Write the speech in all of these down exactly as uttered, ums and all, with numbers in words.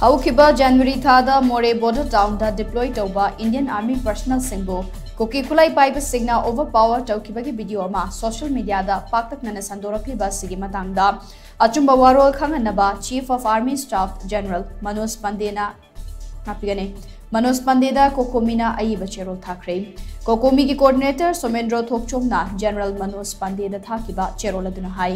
ꯍꯧꯈꯤꯕ ꯖꯅꯋꯥꯔꯤ ꯊꯥꯗ ꯃꯣꯔꯦ ꯕꯣꯔꯗꯔ ꯇꯥꯎꯟꯗ ꯗꯤꯄ꯭ꯂꯣꯏ ꯇꯧꯕ ꯏꯟꯗꯤꯌꯟ ꯑꯥꯔꯃꯤ ꯄꯔꯁꯅꯦꯜꯁꯤꯡꯕꯨ ꯀꯨꯀꯤ ꯈꯨꯠꯂꯥꯏ ꯄꯥꯏꯕꯁꯤꯡꯅ ꯑꯣꯚꯔ ꯄꯥꯋꯔ ꯇꯧꯈꯤꯕꯒꯤ ꯚꯤꯗꯤꯑꯣ ꯑꯃ ꯁꯣꯁꯤꯌꯦꯜ ꯃꯤꯗꯤꯌꯥꯗ ꯄꯥꯛꯇꯛꯅꯅ ꯁꯟꯗꯣꯔꯛꯂꯤꯕ ꯑꯁꯤꯒꯤ ꯃꯇꯥꯡꯗ ꯑꯆꯨꯝꯕ ꯋꯥꯔꯣꯜ ꯈꯪꯍꯟꯅꯕ Chief of Army Staff General Manoj ꯄꯥꯟꯗꯦꯅ ꯉꯥꯛꯄꯤꯒꯅꯤ꯫ Manoj ꯄꯥꯟꯗꯦꯗ ꯀꯣꯀꯣꯃꯤꯅ ꯑꯏꯕ ꯆꯦꯔꯣꯜ ꯊꯥꯈ꯭ꯔꯦ꯫ ꯀꯣꯀꯣꯃꯤꯒꯤ ꯀꯣꯑꯣꯔꯗꯤꯅꯦꯇꯔ ꯁꯣꯃꯦꯟꯗ꯭ꯔꯣ ꯊꯣꯛꯆꯣꯝꯅ ꯖꯦꯅꯔꯦꯜ ꯃꯅꯣꯖ ꯄꯥꯟꯗꯦꯗ ꯊꯥꯈꯤꯕ ꯆꯦꯔꯣꯜ ꯑꯗꯨꯅ ꯍꯥꯏ,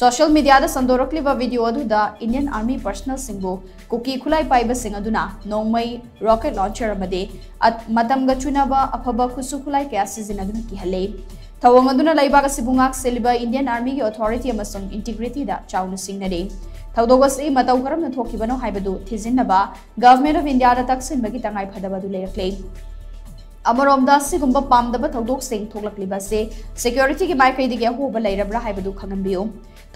ꯁꯣꯁꯤꯌꯦꯜ ꯃꯤꯗꯤꯌꯥꯗ ꯁꯟꯗꯣꯔꯛꯂꯤꯕ ꯚꯤꯗꯤꯑꯣ ꯑꯗꯨꯗ ꯏꯟꯗꯤꯌꯟ ꯑꯥꯔꯃꯤ ꯄꯔꯁꯅꯦꯜꯁꯤꯡꯕꯨ ꯀꯨꯀꯤ ꯈꯨꯠꯂꯥꯏ ꯄꯥꯏꯕꯁꯤꯡ ꯑꯗꯨꯅ ꯅꯣꯡꯃꯩ, ꯔꯣꯀꯦꯠ ꯂꯣꯟꯆꯔ ꯑꯃꯗꯤ ꯑꯠ-, ꯃꯇꯝꯒ ꯆꯨꯅꯕ ꯑꯐꯕ ꯈꯨꯠꯁꯨ ꯈꯨꯠꯂꯥꯏ ꯀꯌꯥ ꯁꯤꯖꯤꯟꯅꯗꯨꯅ ꯀꯤꯍꯜꯂꯤ꯫ ꯊꯧꯑꯣꯡ ꯑꯗꯨꯅ ꯂꯩꯕꯥꯛ ꯑꯁꯤꯕꯨ ꯉꯥꯛ ꯁꯦꯜꯂꯤꯕ ꯏꯟꯗꯤꯌꯟ ꯑꯥꯔꯃꯤꯒꯤ ꯑꯣꯊꯣꯔꯤꯇꯤ ꯑꯃꯁꯨꯡ ꯏꯟꯇꯤꯒ꯭ꯔꯤꯇꯤꯗ ꯆꯥꯎꯅ ꯁꯤꯡꯅꯔꯤ꯫ ꯊꯧꯗꯣꯛ ꯑꯁꯤ ꯃꯇꯧ ꯀꯔꯝꯅ ꯊꯣꯛꯈꯤꯕꯅꯣ ꯍꯥꯏꯕꯗꯨ ꯊꯤꯖꯤꯟꯅꯕ ꯒꯚꯔꯟꯃꯦꯟꯠ ꯑꯣꯐ ꯏꯟꯗꯤꯌꯥꯗ ꯇꯛꯁꯤꯟꯕꯒꯤ ꯇꯉꯥꯏ ꯐꯗꯕ ꯑꯗꯨ ꯂꯩꯔꯛꯂꯦ꯫ ꯑꯃꯔꯣꯝꯗ, ꯑꯁꯤꯒꯨꯝꯕ ꯄꯥꯝꯗꯕ ꯊꯧꯗꯣꯛꯁꯤꯡ ꯊꯣꯛꯂꯛꯂꯤꯕ ꯑꯁꯤ ꯁꯦꯀ꯭ꯌꯨꯔꯤꯇꯤꯒꯤ ꯃꯥꯏꯀꯩꯗꯒꯤ ꯑꯍꯣꯕ ꯂꯩꯔꯕ꯭ꯔꯥ ꯍꯥꯏꯕꯗꯨ ꯈꯪꯍꯟꯕꯤꯌꯨ꯫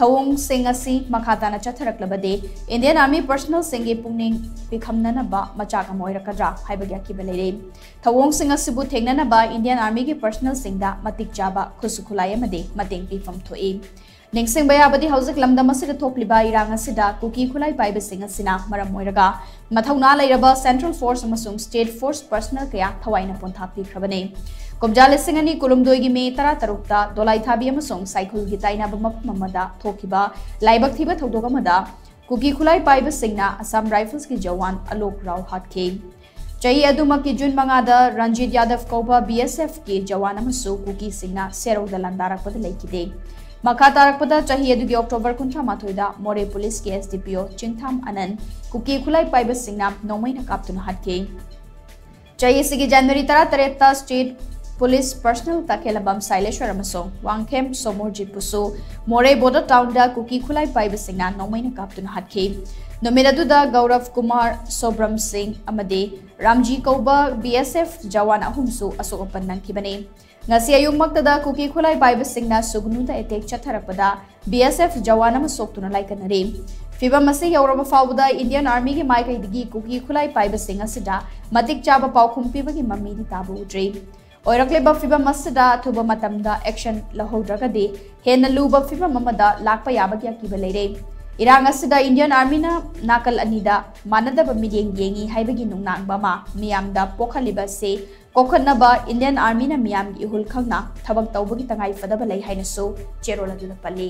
ꯊꯧꯑꯣꯡꯁꯤꯡ ꯑꯁꯤ ꯃꯈꯥ ꯇꯥꯅ ꯆꯠꯊꯔꯛꯂꯕꯗꯤ ꯏꯟꯗꯤꯌꯟ ꯑꯥꯔꯃꯤ ꯄꯔꯁꯅꯦꯜꯁꯤꯡꯒꯤ ꯄꯨꯛꯅꯤꯡ ꯄꯤꯈꯝꯅꯅꯕ ꯃꯆꯥꯛ ꯑꯃ ꯑꯣꯏꯔꯛꯀꯗ꯭ꯔꯥ ꯍꯥꯏꯕꯒꯤ ꯑꯀꯤꯕ ꯂꯩꯔꯦ꯫ ꯊꯧꯑꯣꯡꯁꯤꯡ ꯑꯁꯤꯕꯨ ꯊꯦꯡꯅꯅꯕ ꯏꯟꯗꯤꯌꯟ ꯑꯥꯔꯃꯤꯒꯤ ꯄꯔꯁꯅꯦꯜꯁꯤꯡꯗ ꯃꯇꯤꯛ ꯆꯥꯕ ꯈꯨꯠꯁꯨ ꯈꯨꯠꯂꯥꯏ ꯑꯃꯗꯤ ꯃꯇꯦꯡ ꯄꯤꯐꯝ ꯊꯣꯛꯏ꯫ ꯅꯤꯡꯁꯤꯡꯕ ꯌꯥꯕꯗꯤ, ꯍꯧꯖꯤꯛ ꯂꯝꯗꯝ ꯑꯁꯤꯗ ꯊꯣꯛꯂꯤꯕ ꯏꯔꯥꯡ ꯑꯁꯤꯗ ꯀꯨꯀꯤ ꯈꯨꯠꯂꯥꯏ ꯄꯥꯏꯕꯁꯤꯡ ꯑꯁꯤꯅ ꯃꯔꯝ ꯑꯣꯏꯔꯒ ꯃꯊꯧꯅꯥ ꯂꯩꯔꯕ ꯁꯦꯟꯇ꯭ꯔꯦꯜ ꯐꯣꯔꯁ ꯑꯃꯁꯨꯡ ꯁ꯭ꯇꯦꯠ ꯐꯣꯔꯁ ꯄꯔꯁꯅꯦꯜ ꯀꯌꯥ ꯊꯋꯥꯏꯅ ꯄꯣꯟꯊꯥ ꯄꯤꯈ꯭ꯔꯕꯅꯤ꯫ ꯀꯨꯝꯖꯥ ꯂꯤꯁꯤꯡ ꯑꯅꯤ ꯀꯨꯟꯍꯨꯝꯗꯣꯏꯒꯤ ꯃꯦ ꯇꯔꯥꯇꯔꯨꯛꯇ ꯗꯣꯂꯥꯏꯊꯥꯕꯤ ꯑꯃꯁꯨꯡ ꯁꯥꯏꯈꯨꯜꯒꯤ ꯇꯥꯏꯅꯕ ꯃꯐꯝ ꯑꯃꯗ ꯊꯣꯛꯈꯤꯕ ꯂꯥꯏꯕꯛ ꯊꯤꯕ ꯊꯧꯗꯣꯛ ꯑꯃꯗ ꯀꯨꯀꯤ ꯈꯨꯠꯂꯥꯏ ꯄꯥꯏꯕꯁꯤꯡꯅ ꯑꯁꯥꯝ ꯔꯥꯏꯐꯜꯁꯀꯤ ꯖꯋꯥꯟ ꯑꯂꯣꯛ ꯔꯥꯎ ꯍꯥꯠꯈꯤ꯫ ꯆꯍꯤ ꯑꯗꯨꯃꯛꯀꯤ ꯖꯨꯟ ꯃꯉꯥꯗ ꯔꯟꯖꯤꯠ ꯌꯥꯗꯕ ꯀꯧꯕ ꯕꯤ ꯑꯦꯁ ꯑꯦꯐꯀꯤ ꯖꯋꯥꯟ ꯑꯃꯁꯨ ꯀꯨꯀꯤꯁꯤꯡꯅ ꯁꯦꯔꯧꯗ ꯂꯥꯟꯗꯥꯔꯛꯄꯗ ꯂꯩꯈꯤꯗꯦ꯫ ꯃꯈꯥ ꯇꯥꯔꯛꯄꯗ ꯆꯍꯤ ꯑꯗꯨꯒꯤ ꯑꯣꯛꯇꯣꯕꯔ ꯀꯨꯟꯊ꯭ꯔꯥ ꯃꯥꯊꯣꯏꯗ ꯃꯣꯔꯦ ꯄꯨꯂꯤꯁꯀꯤ ꯑꯦꯁ ꯗꯤ ꯄꯤ ꯑꯣ ꯆꯤꯡꯊꯥꯝ ꯑꯅꯟ ꯀꯨꯀꯤ ꯈꯨꯠꯂꯥꯏ ꯄꯥꯏꯕꯁꯤꯡꯅ ꯅꯣꯡꯃꯩꯅ ꯀꯥꯞꯇꯨꯅ ꯍꯥꯠꯈꯤ꯫ ꯆꯍꯤ ꯑꯁꯤꯒꯤ ꯖꯅꯋꯥꯔꯤ ꯇꯔꯥꯇꯔꯦꯠꯇ ꯁ꯭ꯇꯦꯠ ꯄꯨꯂꯤꯁ ꯄꯔꯁꯅꯦꯜ ꯇꯈꯦꯜꯂꯝꯕꯝ ꯁꯥꯏꯂꯦꯁ꯭ꯋꯔ ꯑꯃꯁꯨꯡ ꯋꯥꯡꯈꯦꯝ ꯁꯣꯃꯣꯔꯖꯤꯠꯄꯨꯁꯨ ꯃꯣꯔꯦ ꯕꯣꯔꯗꯔ ꯇꯥꯎꯟꯗ ꯀꯨꯀꯤ ꯈꯨꯠꯂꯥꯏ ꯄꯥꯏꯕꯁꯤꯡꯅ ꯅꯣꯡꯃꯩꯅ ꯀꯥꯞꯇꯨꯅ ꯍꯥꯠꯈꯤ꯫ ꯅꯨꯃꯤꯠ ꯑꯗꯨꯗ ꯒꯧꯔꯕ ꯀꯨꯃꯥꯔ, ꯁꯣꯕ꯭ꯔꯝ ꯁꯤꯡ ꯑꯃꯗꯤ ꯔꯥꯝꯖꯤ ꯀꯧꯕ ꯕꯤ ꯑꯦꯁ ꯑꯦꯐ ꯖꯋꯥꯟ ꯑꯍꯨꯝꯁꯨ ꯑꯁꯣꯛ ꯑꯄꯟ ꯅꯪꯈꯤꯕꯅꯤ꯫ ꯉꯁꯤ ꯑꯌꯨꯛꯃꯛꯇꯗ ꯀꯨꯀꯤ ꯈꯨꯠꯂꯥꯏ ꯄꯥꯏꯕꯁꯤꯡꯅ ꯁꯨꯒꯅꯨꯗ ꯑꯦꯇꯦꯛ ꯆꯠꯊꯔꯛꯄꯗ ꯕꯤ ꯑꯦꯁ ꯑꯦꯐ ꯖꯋꯥꯟ ꯑꯃ ꯁꯣꯛꯇꯨꯅ ꯂꯥꯏꯀꯠꯅꯔꯤ꯫ ꯐꯤꯚꯝ ꯑꯁꯤ ꯌꯧꯔꯕ ꯐꯥꯎꯕꯗ ꯏꯟꯗꯤꯌꯟ ꯑꯥꯔꯃꯤꯒꯤ ꯃꯥꯏꯀꯩꯗꯒꯤ ꯀꯨꯀꯤ ꯈꯨꯠꯂꯥꯏ ꯄꯥꯏꯕꯁꯤꯡ ꯑꯁꯤꯗ ꯃꯇꯤꯛ ꯆꯥꯕ ꯄꯥꯎꯈꯨꯝ ꯄꯤꯕꯒꯤ ꯃꯃꯤꯗꯤ ꯇꯥꯕ ꯎꯗ꯭ꯔꯤ꯫ ꯑꯣꯏꯔꯛꯂꯤꯕ ꯐꯤꯚꯝ ꯑꯁꯤꯗ ꯑꯊꯨꯕ ꯃꯇꯝꯗ ꯑꯦꯛꯁꯟ ꯂꯧꯍꯧꯗ꯭ꯔꯒꯗꯤ ꯍꯦꯟꯅ ꯂꯨꯕ ꯐꯤꯚꯝ ꯑꯃꯗ ꯂꯥꯛꯄ ꯌꯥꯕꯒꯤ ꯑꯀꯤꯕ ꯂꯩꯔꯦ꯫ ꯏꯔꯥꯡ ꯑꯁꯤꯗ Indian Armyꯅ ꯅꯥꯀꯜ ꯑꯅꯤꯗ ꯃꯥꯟꯅꯗꯕ ꯃꯤꯠꯌꯦꯡ ꯌꯦꯡꯏ ꯍꯥꯏꯕꯒꯤ ꯅꯨꯡꯅꯥꯡꯕ ꯑꯃ ꯃꯤꯌꯥꯝꯗ ꯄꯣꯛꯍꯜꯂꯤꯕ ꯑꯁꯤ ꯀꯣꯛꯍꯟꯅꯕ Indian Armyꯅ ꯃꯤꯌꯥꯝꯒꯤ ꯏꯍꯨꯜ ꯈꯪꯅ ꯊꯕꯛ ꯇꯧꯕꯒꯤ ꯇꯉꯥꯏ ꯐꯗꯕ ꯂꯩ ꯍꯥꯏꯅꯁꯨ ꯆꯦꯔꯣꯜ ꯑꯗꯨꯗ ꯄꯜꯂꯤ꯫